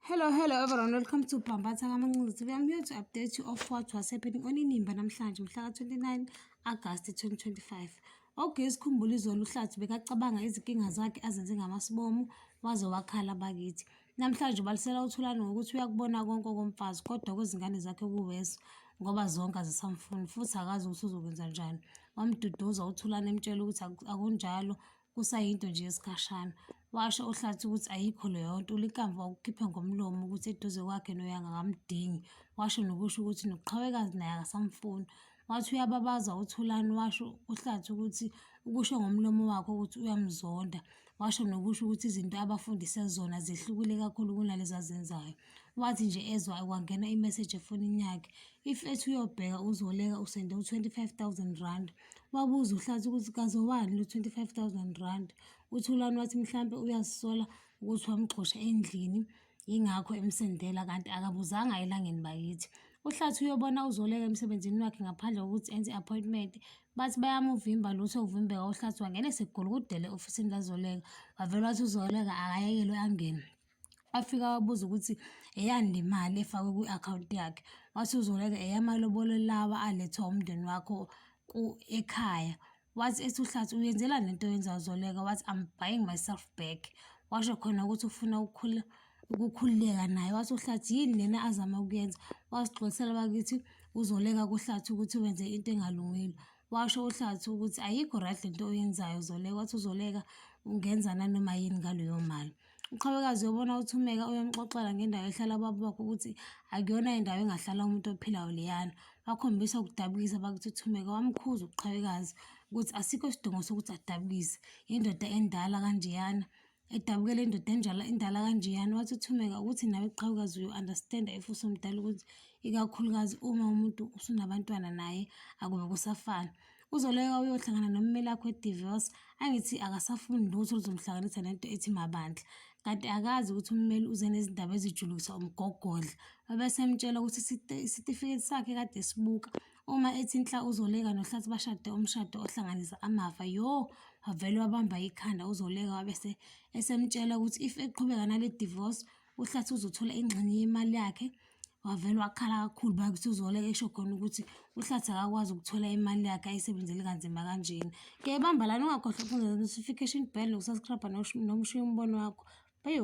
Hello, hello everyone. Welcome to Bhambatha kaMancinza TV. I'm here to update you of what was happening on Inimba namhlanje mhla ka-29 August 2025. Okay, sikhumbula izolo uHlathi bekacabanga izinkinga zakhe azenze ngamasibomu waze wakhala bakithi. Namhlanje ubalisela uThulani ngokuthi uyakubona konke okomfazi kodwa kwezingane zakhe kuwesi ngoba zonke azisamfuni futhi akazi ukuthi uzokwenza njani. Wamduduza uThulani emtshela ukuthi akunjalo, kusayinto nje yesikhashana. Washo uHlathi ukuthi ayikho leyo nto, uLikamva wakukhipha ngomlomo ukuthi eduze kwakhe noYanga akamdingi. Washo nokusho ukuthi noQhawekazi naye akasamfuni. Wathi uyababaza uThulani, washo uHlathi ukuthi ukusho ngomlomo wakhe ukuthi uyamzonda. Washo nokusho ukuthi izinto abafundise zona zehlukile kakhulu kunalezi azenzayo. Wathi nje ezwa kwangena imeseji efonini yakhe. If ethi uyobheka uZoleka usende u-R25 000. Wabuza uHlathi ukuthi kaze wani lo R25 000. UThulani wathi mhlampe uyazisola ukuthi wamxosha endlini, yingakho emsendela, kanti akabuzanga elangeni bakithi. UHlathi uyobona uZoleka emsebenzini wakhe ngaphandle kokuthi enze i-appointment. Bathi bayamuvimba, lutho ukuvimbeka. UHlathi wangena esegulukudele e-ofisini laZoleka. Wavele wathi uZoleka akayekelwe angene. Wafika wabuza ukuthi eyani le mali efakwe kwi-akhawunti yakhe. Wathi uZoleka eyamalobolo lawa alethwa umndeni wakho ekhaya. Wathi ethi uHlathi, uyenzelani lento oyenzayo, Zoleka? Wathi, "I'm buying myself back." Washo khona ukuthi ufuna ukukhululeka naye. Wathi uHlathi yini lena azama ukuyenza? Wasixolisela bakithi uZoleka kuHlathi ukuthi wenze into engalungile. Washo uHlathi ukuthi ayikho right lento oyenzayo, Zoleka. Wathi uZoleka ungenza nanoma yini ngaleyo mali. UQhawekazi uyobona uThumeka, uyomxoxela ngendawo ehlala ubaba wakhe ukuthi akuyona indawo engahlala umuntu ophilayo leyana. Wakhombisa ukudabukisa bakithi uThumeka, wamkhuza uQhawekazi ukuthi asikho isidingo sokuthi adabukise indoda endala kanjeyana, edabukela indoda endala kanjeyana. Wathi uThumeka ukuthi nawe Qhawekazi uyo-understand-a if usumdala ukuthi ikakhulukazi uma umuntu usunabantwana naye akube kusafana. UZoleka uyohlangana nommeli wakhe we-divorce, angithi akasafuni lutho oluzomhlanganisa nento ethi mabandla, kanti akazi ukuthi ummeli uze nezindaba ezijulukisa umgogodla. Wabe esemtshela ukuthi isitifiketi sakhe kade esibuka uma ethi nhla uZoleka noHlathi bashade umshado ohlanganisa amafa. Yo, wavele wabamba ikhanda uZoleka, wabe esemtshela ukuthi if eqhubeka nale divorce uHlathi uzothola ingxenye yemali yakhe. Wavele wakhala kakhulu bakithi uZoleka, esho khona ukuthi uHlathi akakwazi ukuthola imali yakhe ayisebenzele kanzima kanjena. Ngiyayibamba lana, ungakhohlwa ukuvula notification bell noku-subscribe noma ushiye umbono wakho. Bye.